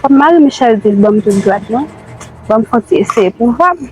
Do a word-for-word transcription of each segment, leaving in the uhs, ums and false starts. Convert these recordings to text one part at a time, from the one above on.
Kòm Marie Michèle di l ban m tout grad mwen, ban m fon ti eseye pouvwa m.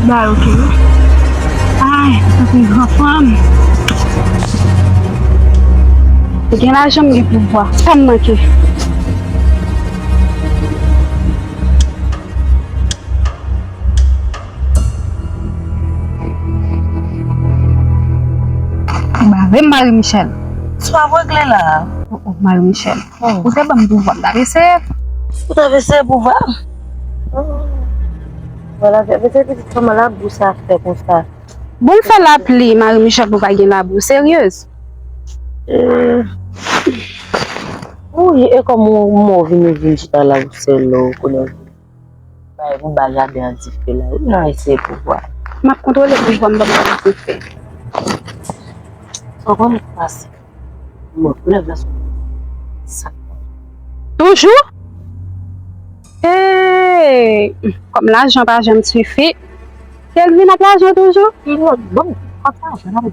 Ba, ok. Ay, tankou gran fanm. Gen lajan, m gen pouvwa. Sa m manke? Ba, vre Marie Michèle. Sa w ap regle la? Oh, oh, Marie Michèle. Oh. Ou te ban m pouvwa, m t ap eseye. Ou t ap eseye pouvwa? Oh. Vwala, fè, fè pitit fanm la, bou sa fè konsa. Bon, fè lapli, Marie Michèle, pou pa gen labou. Seryez. Eh. Wi, e kòm ou, ou vini, vin chita la, ou sèl, ou konnen. Bay pou ba jaden an dife la. Ou nan eseye pouvwa. M ap kontwole pouvwa m, m p ap ba l dife. Sa w konn pase. Mwen, koulèv la sou sa. Toujou? Hey! Kòm lajan pa janm sifi, Kelvin ap lajan toujou? Bon, kòm sa, jan ap.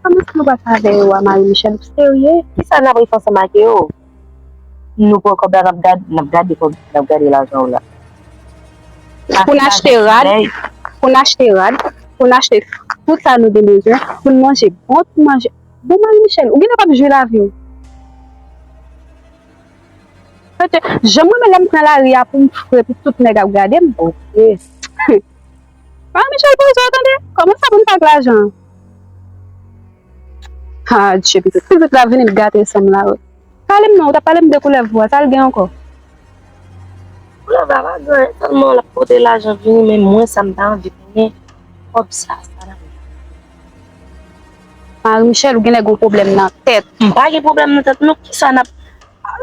Kòman sa nou pa travay yo a Marie Michèle? Ou serye? Kisa n ap refe ansanm ak yo? Nou pran kòb la, n ap gad, n ap gade kòb, n ap gade lajan w la. Pou n achte rad, pou n achte rad, pou n achte tout sa nou te bezwen, pou n manje bon ti manje. Bon, Marie Michèle, ou genlè p ap jwi lavi w. Pete, jan mwen menm lè m pran lari a pou m fre, pou tout nèg ap gade m. Ok. Marie Michèle poze w tande, kòman sa pou n fè ak lajan an? Ha, Dye, pitit, pitit la vini gate san m la, wi. Pale m non, ou t ap pale m de koulèv ou a, sa l gen ankò? Koulèv la pa gen anyen, sèlman l ap pote lajan vini, men mwen sa m ta anvi konnen, kòb sa, sa nan men. Marie Michèle, ou genlè gen pwoblèm nan tèt. M pa gen pwoblèm nan tèt, non, kisa n ap,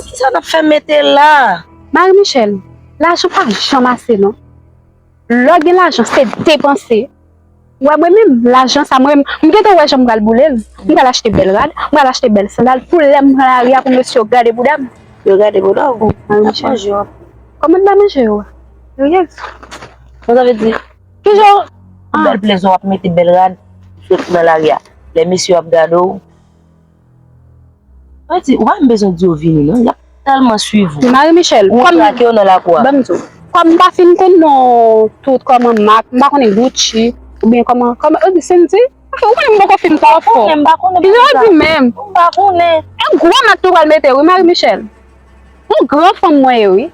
kisa n ap fè mete la? Marie Michèle, lajan pa janm ase, non. Lè w gen lajan, se depanse. Ou wè mwen menm, lajan sa, mwen menm, m gentan wè jan m pral boule l. M pral achte bèl rad, m pral achte bèl sandal, pou lè m pran lari a, pou mesye yo gade bouda m. Yo gade bouda w, ap manje w. Kòman m ta manje yo a? Yo ye. Bon, sa vle di, kijan w, bèl blèz w ap mete, bèl rad, sot nan lari a. Lè mesye yo ap gade w, Mwen di, ou pa menm bezwen di yo vini, non. Y ap tèlman swiv ou. Marie Michèle, ou kòm trake yo nan lakou a. Ban m di w, kòm m pa fin konn non tout kòman mak, m pa konnen Gucci, oubyen kòman, kòman, ou di Cindy? Ou konnen m poko fin pran fò. M pa konnen, m pa konnen. Kijan w di menm? M pa konnen. E gwo mak tou pral mete, wi, Marie Michèle. Yon gran fanm mwen ye, wi.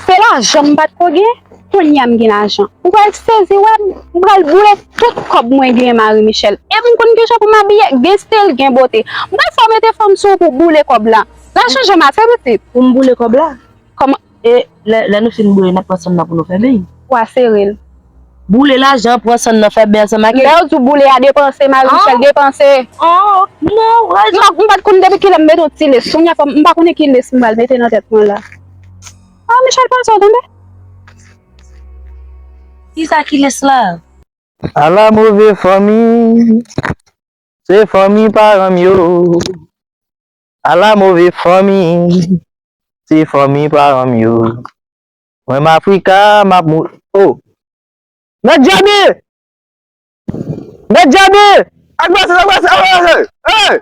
Se lajan m pa t ko gen, kounye a m gen lajan. Ou pral sezi wè m, m pral boule tout kòb mwen genyen, Marie Michèle. E m konn kijan pou m abiye, gen stil, gen bote. M pral fè w mete fanm sou ou pou boule kòb la. Lajan janm ase, pitit. Pou m boule kòb la? Kòman? E lè, lè nou fin boule, n ap pran sann nan pou nou fè beny. W a sere l. Boule lajan, pran sann nan, fè beny ansanm ak. Lè yo di w boule a depanse, Marie Michèle depanse. Oh, non, raison. M pa, m pa t konn depi kilè m mete yon ti lès. Kounye a fò m, m pa konnen ki lès m pral mete nan tèt mwen la. Ah, Michèle, pase w tande. Kisa ki lès la? Ala move fanmi, se fanmi paran m yo. Ala move fanmi, se fanmi paran m yo. Mwen m Afrika, m ap mou-, oh. Mèt Djabe! Mèt Djabe! Ak pase, ak pase, ak pase! Hey!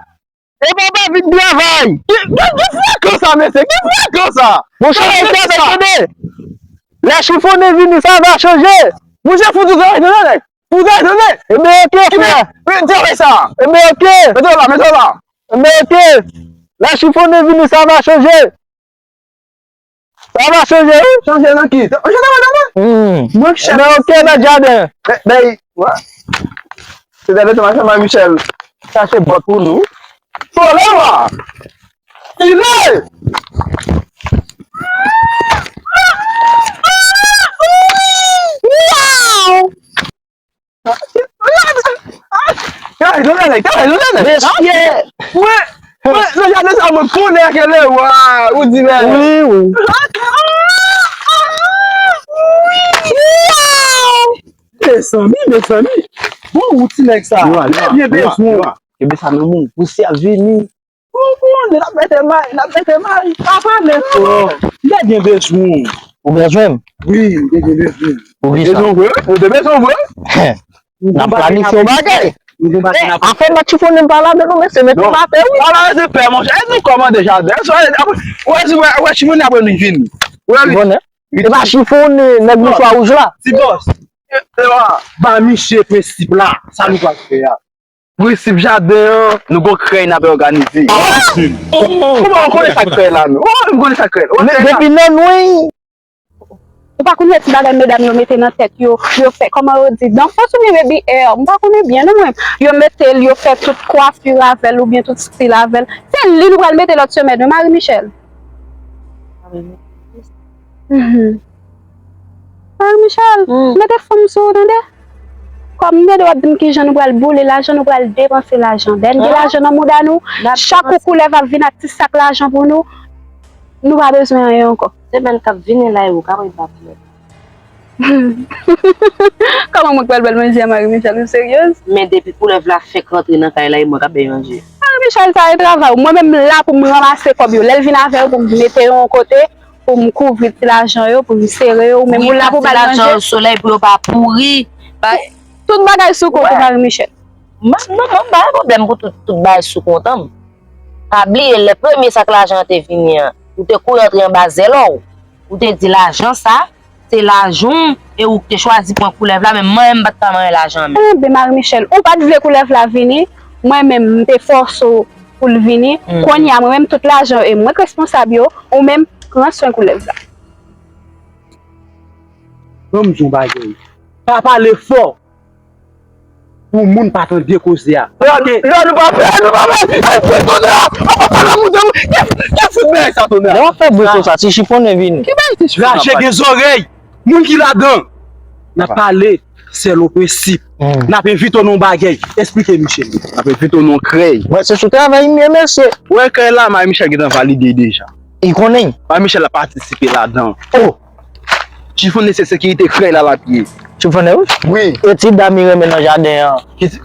E papa vin travay! Gen, gen, gen frekan sa, mesye! Gen frekan sa! Monchè, mesye, sa, tande! Lè chifonnen vini, sa va chanje! Monchè, fout ou travay, tande, nèg! Fout ou travay, tande! Ebyen, oke, frè! Ebyen, travay sa! Ebyen, oke! Mete w la, mete w la! Ebyen, oke! Lè chifonnen vini, sa va chanje! Sa va chanje, wi. Chanje nan ki? Chanje nan madanm mwen? Hmm. Mwen k chèf. Ebyen, oke, nan jaden. Bèy, bèy, wè. Se dènye tan, machann Marie Michèle chache bòt pou nou. Solèy wa! Kile! Mesye! Mwen, mwen, nan jaden sa, mwen konnen kèlè wa, ou di men. Wi, wi. Mezanmi, mezanmi. Bon, ou ti nèg sa. Mwen byen bezwen. Kenbe sa nan men w. Ou sèvi li. Ou konnen, n ap mete may, n ap mete may. Pa pale fò. M te gen bezwen. Ou bezwen m? Wi, m te gen bezwen. Pou ki sa? Bezwen vre? Ou te bezwen vre? N ap planifye yon bagay. Afè mèt chifonnen m pa ladan non, mesye, mèt m atè wi. Ala se pè monchè, e nou kòmande jaden. Wè si wè, wè chifonnen apre nou vini. Chifonnen? E pa chifonnen, nèg mouchwa wouj la. Ti bòs. Ba misye prensip la, sa nou pral fè a. Prensip jaden an, nou gon krèy n ap òganize. Kòman ou konnen sa krèy la menm? Oh, m konnen sa krèy la. Depi nan nwi. Ou pa konn ti bagay medam yo mete nan tèt yo, yo fè, kòman yo di, dans fos ou bien baby hair, m pa konnen byen non mwen. Yo mete l, yo fè tout kwafi avè l oubyen tout stil avè l. Se li nou pral mete lòt semèn wi, Marie Michelle. Mhm. Marie Michelle, mete fanm sou ou tande. Kòm m tande w ap di m kijan nou pral boule lajan, nou pral depanse lajan. Dèyè n gen lajan nan mouda nou, chak ou koulèv ap vin ak ti sak lajan pou nou, nou pa bezwen anyen ankò. Semèn k ap vini la e ou ka wè bab nèt. Kòman mwen k pral bal manje a Marie Michelle, ou seryez? Men depi koulèv la fèk rantre nan kay la, e mwen k ap bay manje. Marie Michelle, sa e travay ou. Mwen menm m la pou m ranmase kòb yo. Lè l vin avè yo pou m mete yo yon kote, pou m kouvri ti lajan yo, pou m sere yo, ou menm ou la pou bal manje. Solèy pou yo pa pouri. Tout bagay sou kont ou, Marie Michelle. Non, non, m pa gen pwoblèm pou tout, tout bagay sou kont an. Pa bliye, lè premye sak lajan an te vini an, ou te kouri antre anba zèl ou. Ou te di lajan sa, se lajan w, e ou k te chwazi pran koulèv la, men mwen menm m pa t ka manyen lajan an menm. Enben, Marie Michelle, ou pa t vle koulèv la vini, mwen menm m te fòse w pou l vini. Kounye a, mwen menm tout lajan yo, e mwen k responsab yo, ou menm pran swen koulèv la. Ban m di w yon bagay. Pa pale fò. Pou moun pa tande koze a. Lè nou pa fè, nou pa fè, ay, fè tonè a, an pa pale moute, ki, ki fout bagay sa tonè a? Lè w ap fè bri konsa, ti chifonnen vini. Ki bagay ti chifonnen? Raje gen zòrèy, moun ki ladan. N ap pale, sèl o prensip. N ap envite w nan yon bagay. Esplike Michel. N ap envite w nan yon krèy. Mwen se sou travay m ye, mesye. Wè krèy la, Marie Michel gentan valide deja. Li konnen. Marie Michel ap patisipe ladan. Oh! Chifonnen se sekirite krèy la l ap ye. Chifonnen wi? Wi. E ti dam li renmen nan jaden an. Ki ti,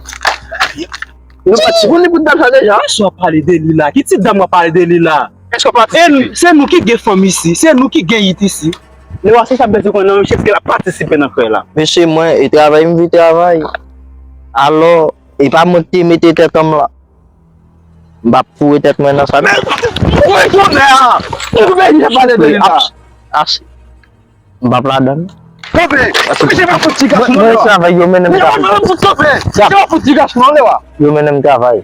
nou pa t chifonnen pou dam sa deja? Kisa w ap pale de li la? Ki ti dam w ap pale de li la? Èske w patisipe? Se nou ki gen fanm isi, se nou ki gen it isi. Lè w ap se sa bezwen konnen nan Michel, èske l ap patisipe nan krèy la? Mesye, mwen, e travay m vin travay. Alò, e pa mwen ki te mete tèt anm la. M p ap foure tèt mwen nan sa. Men, mwen konnen a! Ou vle pale de li la? Ap, ap, m p ap ladan l. Kanpe! Kanpe, se pa fout ti gason non, mwen travay, yo mennen m travay. Kanpe! Se pa fout ti gason non, lè w a. Yo mennen m travay.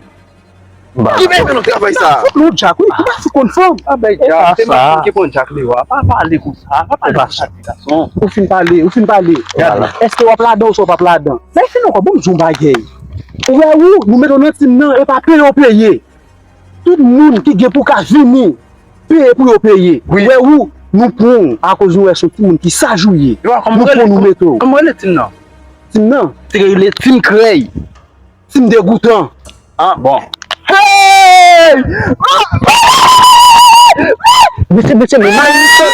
M p ap. Ki bay mennen w travay sa? Fout lou Jack, wi. Ki pa fout konn fanm. A bay Jack, se pa fanm ki konn Jack, lè w a. Pa pale konsa, pa pale konsa ti gason. Ou fin pale, ou fin pale. Gade, èske w ap ladan oswa w p ap ladan? Lè fini ankò, bon, m di w yon bagay. Ou wè ou, nou mete w nan tim nan, e pa peye w peye. Tout moun ki gen pou ka vini, peye pou yo peye. Wi. Ou wè ou, nou pran w akoz nou wè se yon timoun ki saj ou ye. Nou pran w, nou mete w. Kòman rele tim nan? Tim nan? Se rele tim krèy. Tim degoutan. Ah, bon. Hey! Mesye, mesye, men Marie Michel.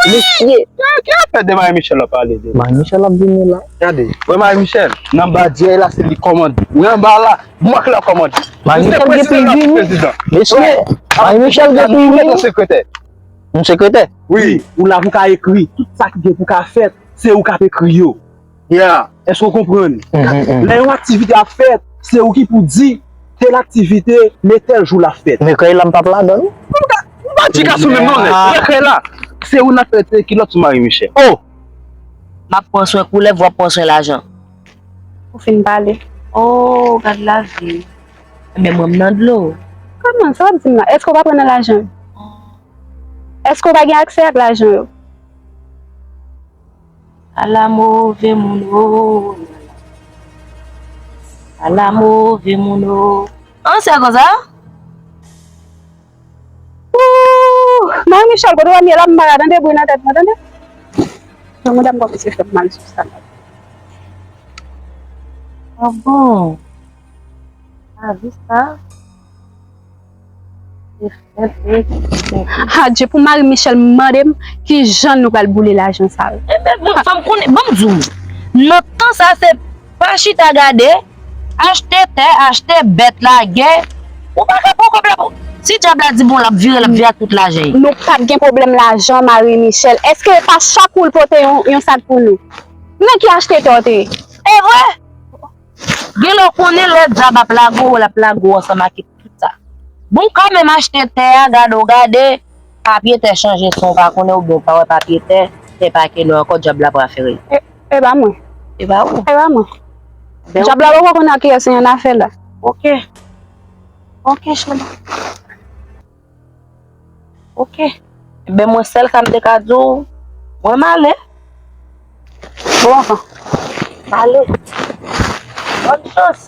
Mesye. Ki afè de Marie Michel w ap pale de? Marie Michel ap vini la. Gade, wè Marie Michel, nan badyè la, se li kòmande. Ou anba la, mwen k la kòmande. Marie Michel gen pou vini. Mesye, Marie Michel gen pou vini. Sekretè. M sekretè? Wi, ou la pou ka ekri tout sa ki gen pou ka fèt, se ou k ap ekri yo. Yeah. Èske w konprann? Lè yon aktivite ap fèt, se ou ki pou di tèl aktivite, men tèl jou l ap fèt. Men krèy la m p ap ladan l. M pa, m pa di gason menm non nèg. Wè krèy la. Se ou n ap fè kilòt sou Marie Michel. Oh! M ap pran swen koulèv, w ap pran swen lajan. Ou fin pale. Oh, gad lavi. Enben mwen m nan dlo. Kòman sa w ap di m la? Èske w pa pran nan lajan yo? Èske w pa gen aksè ak lajan yo? Ala move moun o. Ala move moun o. An se konsa? Ooh, Marie Michel, kote w ap ye la, m pa ka tande bri nan tèt mwen, tande. Nan mouda m kòmanse fè m mal sou sa la. Ah bon? Lavi sa, se fèt e se fèt. Adje pou Marie Michelle mande m kijan nou pral boule lajan sa yo. Ebyen, bon, fò m konnen, ban m di w. Nan tan sa, se pa chita gade, achte tè, achte bèt, lage. Ou pa ka pran kòb la pou. Si dyab la di bon, l ap vire, l ap vire ak tout lajan. Nou p ap gen pwoblèm lajan, Marie Michelle. Èske pa chak ou l pote yon, yon sak pou nou? Nan ki achte tè w te ye? E vre? Gen lè w konnen lè dyab ap lage w, l ap lage w ansanm ak tout sa. Bon, w ka menm achte tè a, gade w gade, papye tè chanje san w pa konnen, oubyen w pa wè papye tè, tè pa kenbe ankò, dyab la pral fere l. E, e pa mwen. E pa ou? E pa mwen. Dyab la poko konnen ak kiyès li annafè la. Ok. Ok, cheri. Ok. Ebyen, mwen, sèl sa m te ka di w, mwen, m ale. Bon, anfen. M ale. Bòn chans.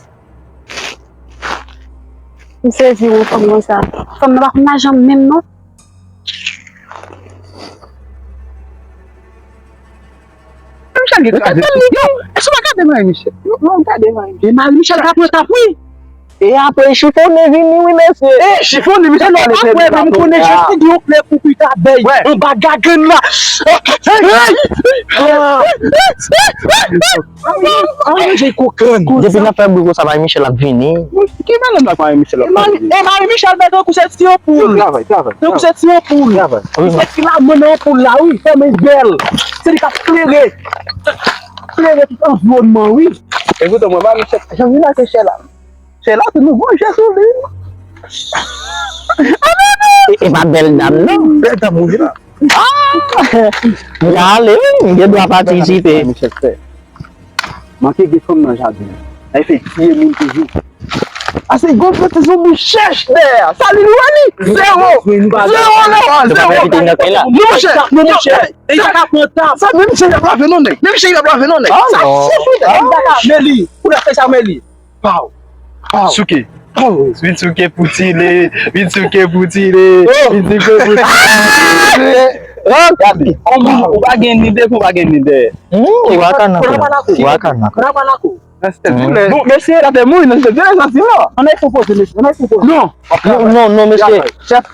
M sezi, wi, fanm konsa. Fanm nan pa konn lajan menm, non. Marie Michelle vin kraze tout. Non, èske w pa gade Marie Michelle? Non, non, m gade Marie Michelle. E Marie Michelle ka pran tap, wi. E apre, Chifonnen vini, wi, mesye. E Chifonnen, mesye, lè w pa kwè, m konnen jis te gen yon plè pou kwit abèy anba gagrenn la. Hey! An manje kokenn. Depi n ap fè bri konsa, Marie Michelle ap vini. Ki madanm la Marie Michelle ap vini? E Marie Michelle bèl tankou se ti yon poul. Travay, travay. Tankou se ti yon poul. Travay. Se filaman nan yon poul la, wi, tèlman bèl. Se li k ap klere. Klere tout anviwònman, wi. E poutan, mwen, Marie Michelle, jan m vin ak chè la. Chè la, se nouvo chè sou li. E, e pa bèl dam, non. Bèl dam, wi, la. Ah! M ka ale, wi, m gen dwa patisipe. Manke gen fanm nan jaden. Ay fè tiye moun toujou. Ase gwo peti zonbi chèch dèyè. Sa li nou wè li? Zewo. Zewo, zewo, zewo. Nou monchè, nou monchè. E sa ka pran tab. Sa menm chè y ap lave non, nèg. Menm chè y ap lave non, nèg. Sa chèch ou nèg. Meli. Ou la fè sa, Meli. Paw. Paw. Souke. Paw. Vin souke pou tile. Vin souke pou tile. Vin souke pou tile. Gade. Ou pa gen nide, ou pa gen nide. Ou pa ka nan kou. Ou pa ka nan kou. Bon, mesye, la te mouri nan sitè santi la. Ann al pwopoze, mesye. Ann al pwopoze. Non. Non, non, non, mesye.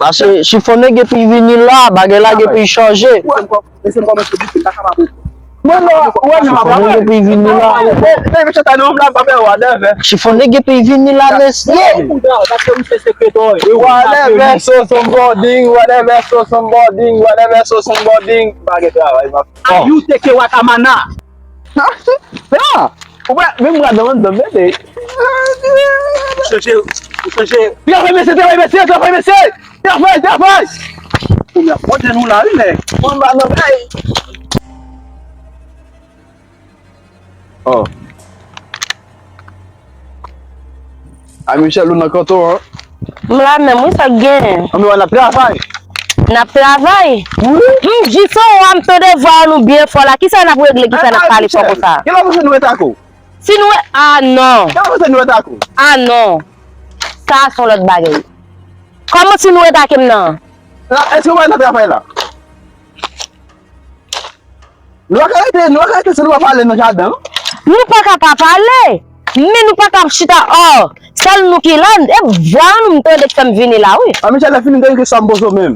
Paske Chifonnen gen pou l vini la, bagay la gen pou l chanje. Mesye, m kòmanse di, m pa kapab. Mwen non, mwen non, mwen pa kapab. Chifonnen gen pou l vini la. Chifonnen gen pou l vini la, mesye. Whatever, so somebody, whatever, so somebody, whatever, so somebody. Pa gen travay, pa. Ayou teke wakamana. Ah! Ou wè, menm bra dòm an dòm, bebe. Ou chanje, ou chanje. Travay, mesye, travay, mesye, travay, mesye. Travay, travay. Kounye a, mwen te nou la, wi, men. Mwen ba nan bay. Oh. A Michel, ou nan kanto an? M la menm, wi, sa k genyen? Ann wè, n ap travay. N ap travay? Wi. M jis anwo a, m tande vwa nou byen fò la. Kisa n ap regle, kisa n ap pale fò konsa? Kilè w panse nou retake w? Si nou re-, ah non. Kilè w panse nou retake w? Ah non. Sa a se yon lòt bagay. Kòman si nou retake m nan? La, èske w pa nan travay la? Nou pa ka rete, nou pa ka rete san nou pa pale nan jaden an. Nou pa ka pa pale, men nou pa ka ap chita, oh, sèl nou ki la, e vwa nou m tande k fè m vini la, wi. A, Michel, lè fini, m tande ke sa m poze w menm.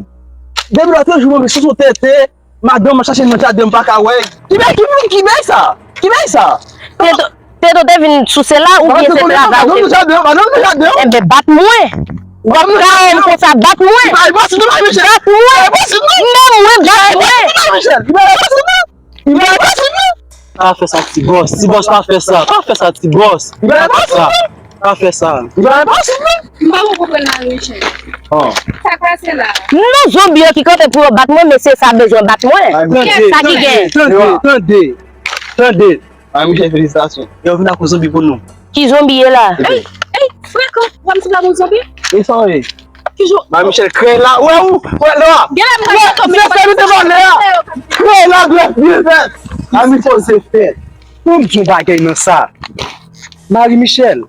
Depi lòt jou, mwen sou sou tete, madanm mwen chache nan jaden, m pa ka wè. Ki bèy, ki moun, ki bèy sa? Ki bèy sa? Teto, Teto te vin souse la, oubyen se travay ou te vin? Madanm nan jaden, madanm nan jaden. Enben, bat mwen. W ap ka wè m konsa, bat mwen. Bat mwen. Bat mwen. Bat mwen, bat mwen. Pa fè sa, ti bòs. Ti bòs, pa fè sa. Pa fè sa, ti bòs. Pa fè sa. Pa fè sa. M pa konprann la, Michel. Sa k pase la? Non, zonbi yo ki kanpe pou yo bat mwen, mesye sa bezwen bat mwen. Sa ki gen? Tande, tande, tande. Marie Michel, felisitasyon. Yo vin ak yon zonbi pou nou. Ki zonbi ye la? Ey, ey, frekan, w ap di la moun zonbi? E sa w ye? Ki jou? Marie Michel, krèy la, wè ou, wè la. Gen la, mwen se fè nou te vòlè a. Krèy la, brèf, byen fèt. Marie Michel, se fèt. Pou m di yon bagay nan sa. Marie Michel,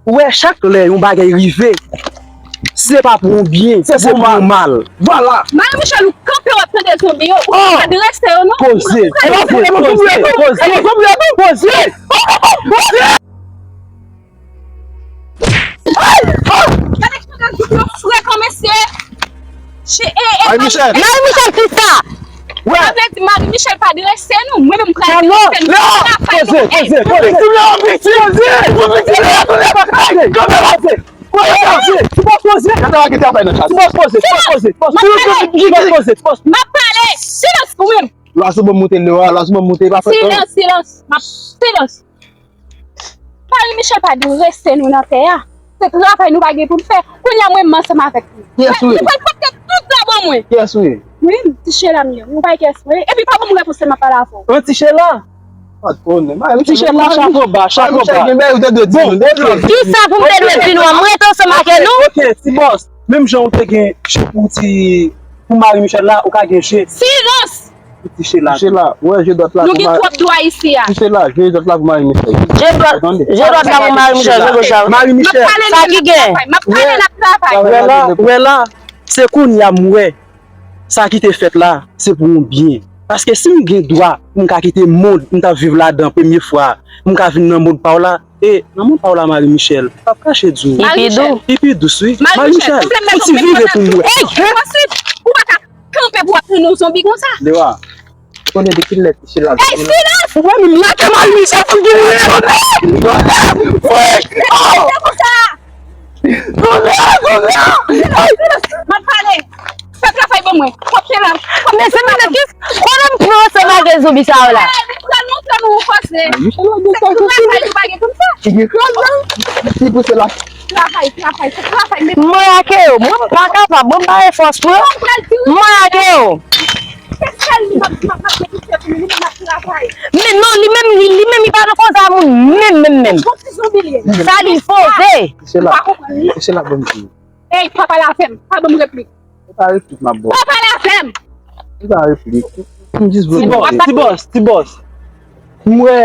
ou wè, chak lè yon bagay rive, si se pa pou yon byen, si se pou yon mal. Vwala. Marie Michel, ou kanpe, w ap tande zonbi yo, ou pa adrese yo, non. Poze, poze, poze, poze, poze. Michel. Marie Michel, kisa? Sa vle di Marie Michel pa drese nou. Mwen menm m pral drese nou. Poze, poze, poze. Poze, poze. Poze, poze. Poze, poze. M ap pale. Silans ou menm. Lwa sou ban m moute, lwa sou ban m moute, pa fè. Silans, silans. M ap, silans. Marie Michel pa drese nou nan tè a. Se travay nou pa gen pou n fè. Kounye a mwen menm ansanm avèk li. Kiyès ou ye? Nou pral pote tout labò mwen. Kiyès ou ye? Wi, m Tichela m ye. Ou pa kiyès mwen ye. Epi pa ban m repons lè m ap pale avè w. An Tichela? Pa t konnen. Marie Michel, Tichela, chapo ba, chapo ba. Marie Michel gen bèl ou te dwe di nou. Bon, ok. Kisa pou m te dwe di nou an? Mwen rete ansanm avè nou. Ok, ti bòs. Menm jan ou te gen je pou ti, pou Marie Michel la, ou ka gen je. Silans! Pou Tichela. Tichela, ou wè je dwat la. Nou gen twòp dwa isi a. Tichela, je dwat la pou Marie Michel. Je dwat, je dwat la pou Marie Michel, je goch la. Marie Michel. Sa ki gen? M ap pale nan travay. Wè la, wè la, se kounye a m wè sa ki te fèt la, se pou yon byen. Paske si m gen dwa pou m ka kite mond m t ap viv ladan premye fwa, pou m ka vin nan mond pa w la, e nan mond pa w la, Marie Michel, m ap kache di w. Li pi dou. Li pi dous, wi. Marie Michel, fon ti vire pou m wè. Ey! Ou pa ka kanpe pou w ap tann yon zonbi konsa. Dewa, ou konnen de kilè Tichela vini la? Ey, silans! Ou wè menm la ke Marie Michel fon vire. Tonnè! Tonnè! Tonnè! M ap pale. Fè travay ban mwen. Kòb se la. Mezanmi, men ki kote m pran ansanm avè zonbi sa yo la? Ey, nou pral montre nou yon fòs, eh. Se travay nou pa gen konn sa. Ki gen kran la. Ki pouse la. Travay, travay, se travay, men. Mwen ake yo, mwen pa kapab, mwen pa gen fòs pou yo. Mwen ake yo. Se sèl li m ap, m ap, m ap gen pitié pou li, li m ap travay. Men non, li menm, li, li menm, li pa nan koze a moun, menm, menm, menm. Bon ti zonbi li ye. Sa li poze. Se la, se la, bon ti. Ey, pa pale avè m, pa ban m replik. Se pa replik m ap ba w. Pa pale avè m! Se pa replik. M jis vle... Ti bòs, ti bòs, ti bòs. M wè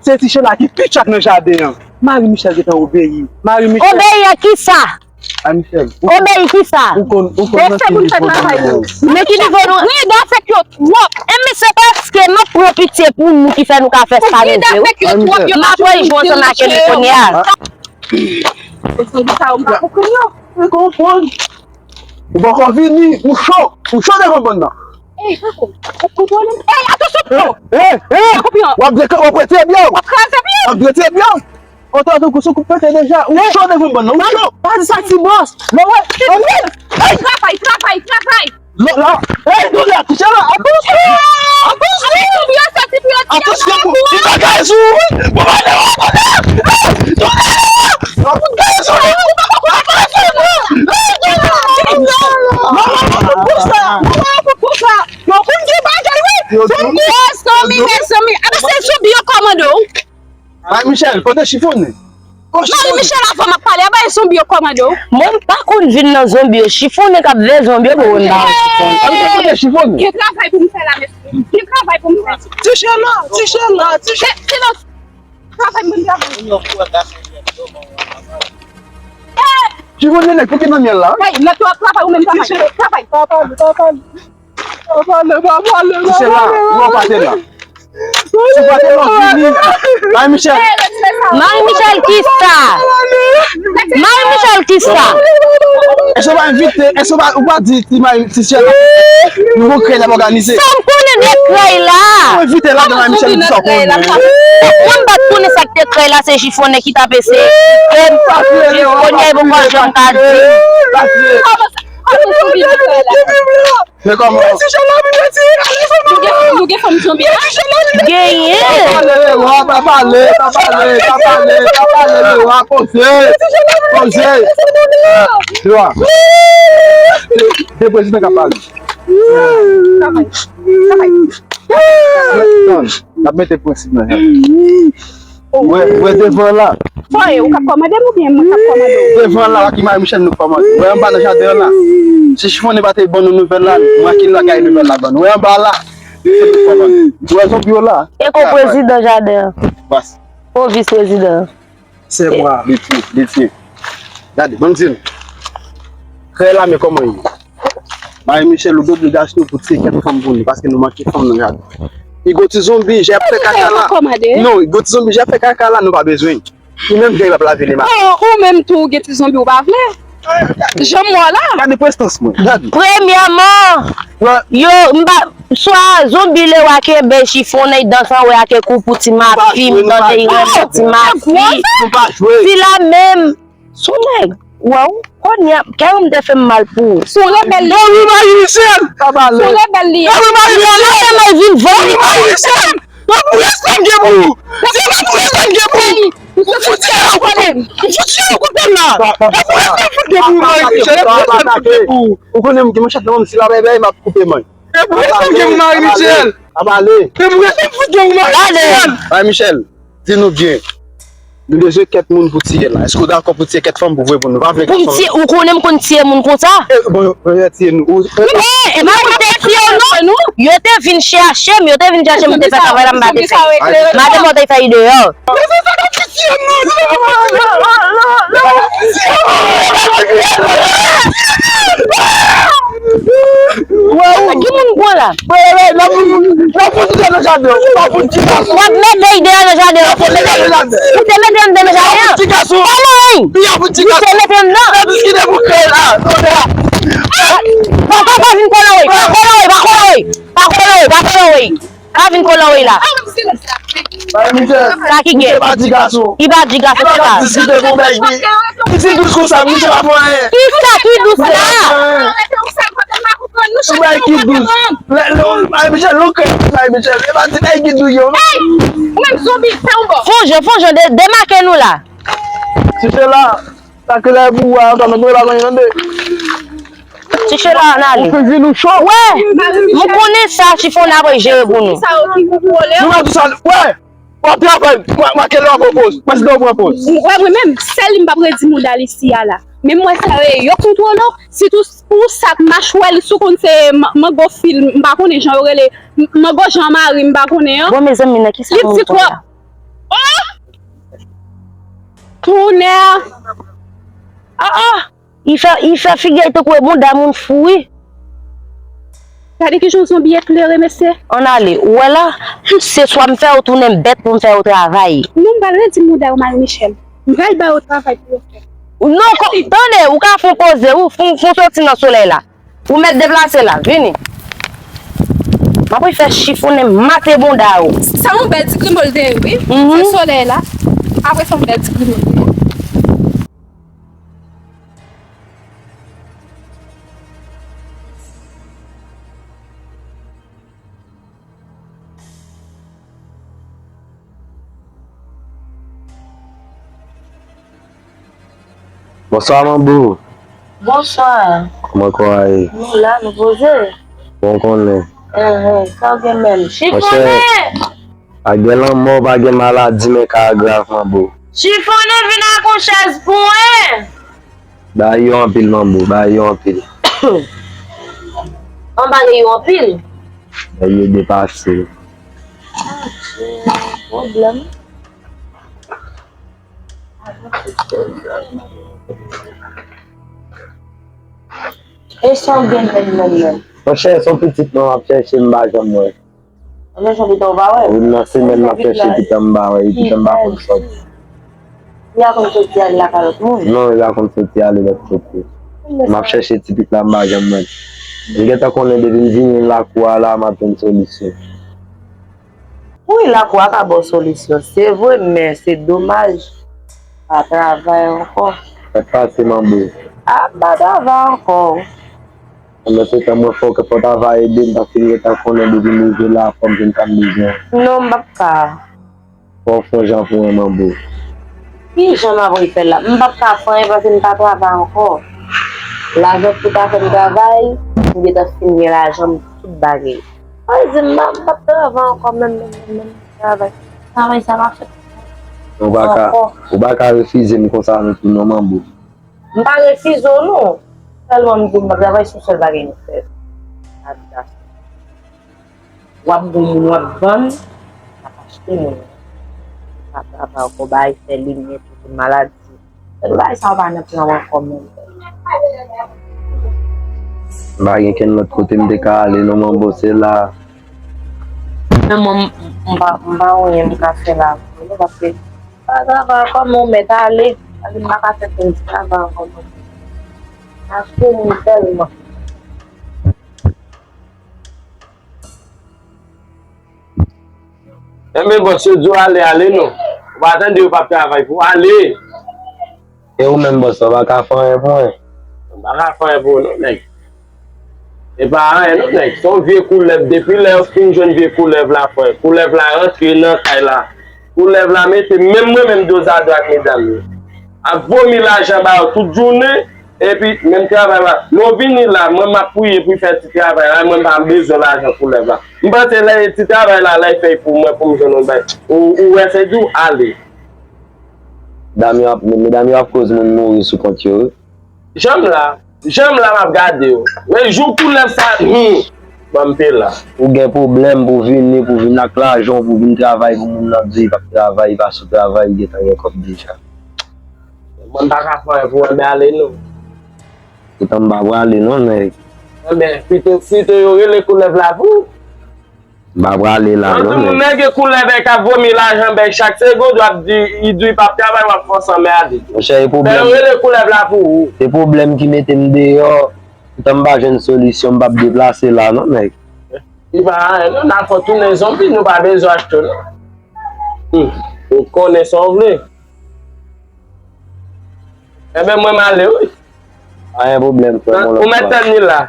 se Tichela ki pi tchak nan jaden an. Marie Michel gentan obeyi. Marie Michel. Obeyi a kisa? Marie Michel. Obeyi kisa? Ou konn, ou konn nan ki nivo nou ye. Men ki nivo nou? Wi, dan fèt yo twòp. E men se paske nou pran pitye pou nou ki fè nou ka fè sa nou vle, wi. M ap wè jwè ansanm ak li kounye a. Ou konprann? Ou poko vini, ou cho, ou cho devan bann nan. Ey, pako, ou kontwole m. Ey, atansyon, pako. Ey, ey, w ap deka-, w ap rete byen. W ap kraze byen. W ap rete byen. Ou tande kou sou kou pete deja, ou cho devan bann nan, ou cho. Pa di sa, ti bòs. Lè w wè, lè w wè. Travay, travay, travay. Lè la, ey, nou la, Tichela, atansyon. Atansyon. Atansyon pou yo soti, pou yo tire. Atansyon pou, li pa kay sou ou, wi. Pou pa de ou, pou de ou. Ey, nou la. Ou pa kay sou ou. Ou pa kay sou ou. Ey, nou la. Non, non, non, non, pou sa. Non, non, pou, pou sa. Bon, pou m gen bagay, wi. Mezanmi, mezanmi. Ebe, se zonbi yo kòmande w. Marie Michel, kote chifonnen? Marie Michel, avan m ap pale, aba e zonbi yo kòmande w. Mwen, m pa konn vin nan zonbi yo. Chifonnen k ap veye zonbi yo pou wè m pa. Kote chifonnen? Gen travay pou m fè la, mesye. Gen travay pou m fè. Tichela, Tichela, Tichela. Silans. Travay, mwen travay. Chifonnen nèg, pou ki nan myèl la? Hey, nèg yo ap travay, ou menm travay. Travay. Pa pale, pa pale. Pa pale, pa pale, pa pale. Tichela, ou pa te la. Si w pa te la, w vini. Marie Michel. Marie Michel, kisa? Marie Michel, kisa? Èske w pa envite, èske w pa, ou pa di ti Marie, Tichela, nouvo krèy l ap òganize? Sa m konnen de krèy la? Ou envite ladan Marie Michel, di sa w konnen. Mwen m pa t konnen sa k te krèy la, se chifonnen ki t ap eseye. Chifonnen poko janm ka di. Men kòman? Nou gen, nou gen fanm zonbi la? Genyen. Pa pale, pa pale, pa pale, pa pale, pa pale, Lewa, poze. Poze. Lewa. Se, se prezidan k ap pale. Travay. Travay. Non, n ap mete prensip nan jaden. Wè, wè devan la. Fòye, ou k ap kòmande m oubyen mwen k ap kòmande w? Devan la, ki Marie Michel nou kòmande. Wè anba nan jaden an la. Si chifonnen pa te ban nou nouvèl la, mwen ki lakay nouvèl la ban nou. Wè anba la. Se nou kòmande. Wè zonbi yo la. E ko prezidan jaden an? Bas. Ko vis prezidan an? Sè mwa. Letye, letye. Gade, ban m di nou. Krèy la, men kòman l ye. Marie Michel, ou gen obligasyon pou tire kèk fanm pou nou, paske nou manke fanm nan jaden. Igo ti zonbi, jè ap fè kaka la. Non, Igo ti zonbi, jè ap fè kaka la, nou pa bezwen. Li menm, jè l ap lave li mal. Oh, ou menm tou, ou gen ti zonbi, ou pa vle? Janm wè w la. Gade prestans mwen. Gade. Premyèman, yo, m pa, swa zonbi lewa kenbe chifon nan dans anwe ake kou pou ti mafi, m tande renmen ti mafi. Nou pa jwe. Fi la menm, son nèg, waw, kounye a, kè m te fè m mal pou ou. Son rebèl li. Gary Marie Michel! Son rebèl li. Gary Marie Michel! Gary Marie Michel! Pa pou respè m gen pou ou. Se pa pou respè m gen pou ou. M fout tire w kote m. M fout tire w kote m la. Pa pou respè m fout gen pou ou, Marie Michel. Pa pou respè m fout gen pou ou. Ou konnen m gen manchèt nan men m, si la bèbè, m ap koupe men. Se pou respè m gen pou Marie Michel. Ap ale. Se pou respè m fout gen pou Marie Michel. Marie Michel, di nou byen. Nou bezwen kèt moun pou tiye la. Èske w dakò pou tiye kèt fanm pou vre pou nou? Pa vle kèt fanm. Pou m tiye, ou konnen m konn tiye moun konsa? E, bon, yo, yo tiye nou. Ou, e, e pa pou te tiye w non. Yo te vin chache m, yo te vin chache m, m te fè travay la, m pa te fè. Madanm mwen te fè li deyò. Ki moun pran la? W ap mete l deyò nan jaden an. Ou te mete l anndan nan jaden an. Kòman wi? Ou te mete l anndan. Papa, pa vin kole w wi. Pa kole w wi. Pa kole w wi. Pa kole w wi. Pa vin kole w wi la. Sa ki gen? Li pa di gason, se sa. Li pa diskite pou bèj li. Li di dous konsa, misye pa fè anyen. Ki sa ki dous la? Ou bay ki dous. Lè, lè, Marie Michel, nou kè, Marie Michel. E pa ti bay ki dous yo. Ou menm zonbi, fè yon bò. Fon jan, fon jan, de, demake nou la. Si se la, sa ki lè pou ou a, antan, nou pa konn tande. Ti chela ann ale. Ou fin vin ou cho. Wè, m konnen sa chifon ap jere pou nou. Sa yo ki kontwole. Nou pa di sa, wè. W ap travay, mwen, mwen, kèl lè w ap pran poz? Mwen, si w pran poz. Wè, mwen menm, sèl li m p ap redi mouda l isi a la. Men mwen sa yo ye, yo kontwole w, sitou pou sa k machwè li, si w konn se ma-, mango fil, m pa konnen jan yo rele, m-, mango Jan Mari, m pa konnen an. Bon, mezanmi, nan ki sa nou twòp. Oh! Tounè! Ah, ah! Li fè, li fè figi l tankou e bouda moun fou wi. Gade kijan zonbi eklere, mesye. Ann ale, ou wè la, se swa m fè yo tounen bèt pou m fè yo travay. Non, m pral redi mouda yo, Marie Michel. M pral ba yo travay pou yo fè. Non, ko-, tande, ou ka fon poze, ou fon, fon soti nan solèy la. Ou mèt deplase la, vini. M ap fè chifonnen mate bonda ou. Sa yon bèl ti grimòl te ye, wi. Mhm. Se solèy la. Apre se yon bèl ti grimòl te ye. Bonswa, manbo. Bonswa. Kòman kò a ye? Nou la, nou poze. Bon konnen. Enhen, sa w gen menm? Chifonnen! Pa gen lanmò, pa gen maladi, men ka a grav, manbo. Chifonnen vin ak yon chèz pou mwen! Ba yo anpil, manbo, ba yo anpil. Anba yo anpil? Ba yo depase. Pwoblèm. E sa w gen menm, menm, menm? Monchè, se yon pitit mwen m ap chèche, m pa janm wè. Monchè, se yon pitit ou pa wè? Wi, nan semèn m ap chèche pitit la, m pa wè, pitit la m pa konn sòti. Li pa konn soti ale lakay lòt moun? Non, li pa konn soti ale lòt kote. M ap chèche ti pitit la, m pa janm wè l. M gentan konnen depi m vini nan lakou a la, m ap jwenn solisyon. Wi, lakou a ka ba w solisyon, se vre, men se domaj, pa travay ankò. Sa k pase, manbo? A, pa travay ankò. Pandan se tan, mwen fò ke fò travay ede m, paske m gentan konnen depi m rive la, fò m jwenn sa m bezwen. Non, m p ap ka. Fò w fè yon jan pou mwen, manbo. Ki jan m ap fè la? M p ap ka fè anyen paske m pa travay ankò. Lajan ki ta fè m travay, m gentan fin gen lajan m tout bagay. Sa vle di m pa, m p ap travay ankò menm, menm, menm, menm, travay. Travay sa pa fèt ankò. Ou pa ka, ou pa ka refize m konsa non tou non, manbo. M pa refize w non. Sèlman m di w m p ap travay, se yon sèl bagay m fè. Abitasyon. W ap gon moun w ap vann, w ap achte moun. W ap travay ankò, bay fè limyè, tout maladi. Tout bagay sa yo pa nan plan w ankò menm. M pa gen kenn lòt kote m te ka ale non, manbo, se la. Men mwen, m pa, m pa wè anyen m ka fè la pou nou, paske pa travay ankò, men w mèt ale. Paske m pa ka fè plen ti travay ankò non. Achte moun tèlman. Enben, bòs, yo di w ale, ale non. Ou pa tande yo p ap travay pou w, ale. E ou menm, bòs, ou pa ka fè anyen pou mwen? M pa ka fè anyen pou ou non, nèg. E pa anyen non, nèg. Se yon vye koulèv. Depi lè yo fin jwenn vye koulèv la, frè, koulèv la rantre nan kay la. Koulèv la mete menm mwen menm dozado ak medam yo. Ap vomi lajan ba yo tout jounen. Epi, menm travay la, lè w vini la, mwen m ap priye pou fè ti travay la, mwen m pa bezwen lajan koulèv la. M panse lè ti travay la, lè fè pou mwen, pou m jwenn yon bay. Ou, ou wè, se di w ale. Dam yo ap, medam yo ap koz moun mouri sou kont yo, wi. Janm la, janm la m ap gade w. Men jou koulèv sa, hmm, ban m pe la. Ou gen pwoblèm pou vini, pou vin ak lajan, pou vin travay pou moun nan di, li p ap travay, li pa sou travay, li gentan gen kòb deja. Mwen m pa ka fè anyen pou anben ale non. Poutan m pa prale non, nèg. Anben, pito, pito yo rele koulèv la pou ou. M pa prale la non, nèg. Nèg e koulèv e ka vomi lajan bèk chak segonn, w ap di, li di li p ap travay, w ap fòse anmède. Monchè, e pwoblèm. Fè yo rele koulèv la pou ou. Se pwoblèm ki mete m deyò. Poutan m pa jwenn solisyon, m p ap deplase la non, nèg. Li pa anyen non, n a fè w tounen zonbi, nou pa bezwen achte w non. Hmm. Ou konnen sa w vle. Enben, mwen m ale wi. Pa gen pwoblèm, frè m, yon lòt fwa. Ou mèt tann li la.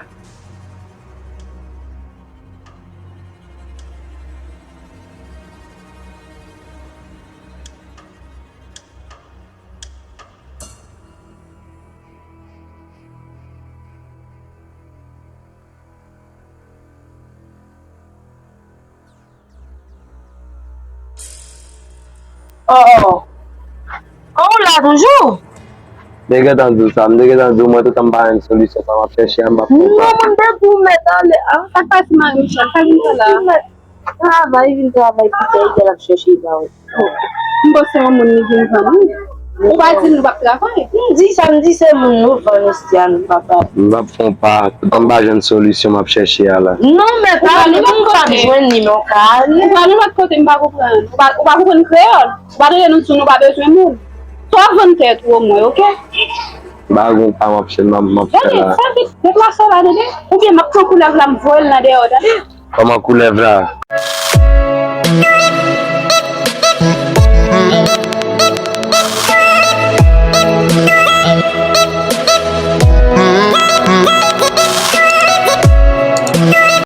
Oh, oh. Oh, ou la toujou? M te gentan di w sa, m te gentan di w, mwen toutan m pa jwenn solisyon, sa m ap chèche a, m p ap konprann. Non, mwen depi w mèt ale, ah. Sa k pase, Marie Michel? Sa vin fè la? Travay, vin travay, pita, egal ap chèche, li pa wè. M panse yon moun li vin vann, wi. Ou pa di nou p ap travay. M di sa, m di se moun nou vann isi a, nou pa travay. M p ap fè yon pa. Toutan m pa jwenn solisyon m ap chèche a la. Non, men pa li, m pa jwenn li, men w ka ale. Ou pral yon lòt kote, m pa konprann. Ou pa, ou pa konprann kreyòl. Ou pa tande nou di nou pa bezwen moun. Sa w ap vann tèt ou omwen, oke? M pa gen yon pa m ap chè-, m ap, m ap fè la. Tande, fè vit, deplase w la, tande? Oubyen m ap pran koulèv la, m voye l nan dèyè, tande? Kòman koulèv la?